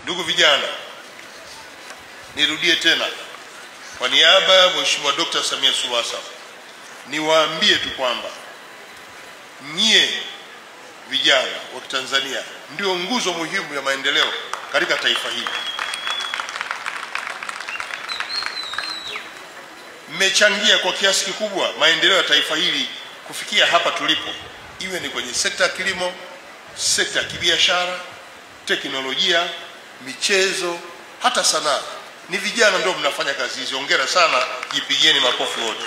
Ndugu vijana, nirudie tena kwa niaba ya Mheshimiwa Dr. Samia Suluhu Hassan, niwaambie tu kwamba nyie vijana wa Tanzania ndio nguzo muhimu ya maendeleo katika taifa hili. Mmechangia kwa kiasi kikubwa maendeleo ya taifa hili kufikia hapa tulipo, iwe ni kwenye sekta ya kilimo, sekta ya kibiashara, teknolojia, michezo, hata sanaa. Ni vijana ndio mnafanya kazi hizi. Hongera sana, jipigieni makofi wote.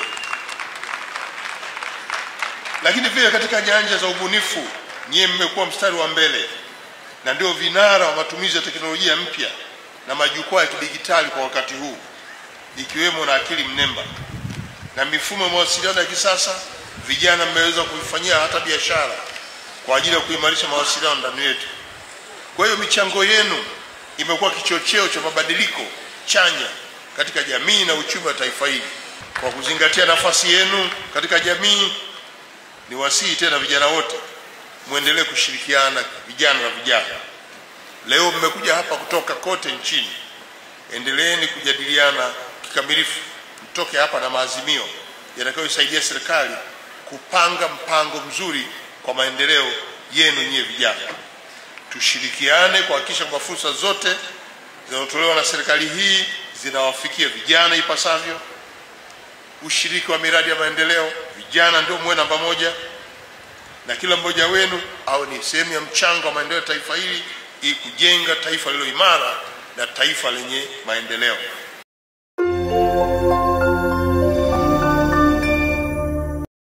Lakini pia katika nyanja za ubunifu, nyie mmekuwa mstari wa mbele na ndio vinara wa matumizi ya teknolojia mpya na majukwaa ya kidijitali kwa wakati huu, ikiwemo na akili mnemba na mifumo ya mawasiliano ya kisasa. Vijana mmeweza kuifanyia hata biashara kwa ajili ya kuimarisha mawasiliano ndani yetu. Kwa hiyo michango yenu imekuwa kichocheo cha mabadiliko chanya katika jamii na uchumi wa taifa hili. Kwa kuzingatia nafasi yenu katika jamii, niwasihi tena vijana wote muendelee kushirikiana, vijana na vijana. Leo mmekuja hapa kutoka kote nchini, endeleeni kujadiliana kikamilifu, mtoke hapa na maazimio yatakayosaidia serikali kupanga mpango mzuri kwa maendeleo yenu nyie vijana. Tushirikiane kuhakikisha kwamba fursa zote zinazotolewa na serikali hii zinawafikia vijana ipasavyo. Ushiriki wa miradi ya maendeleo, vijana ndio muwe namba moja, na kila mmoja wenu au ni sehemu ya mchango wa maendeleo ya taifa hili ili kujenga taifa lililo imara na taifa lenye maendeleo.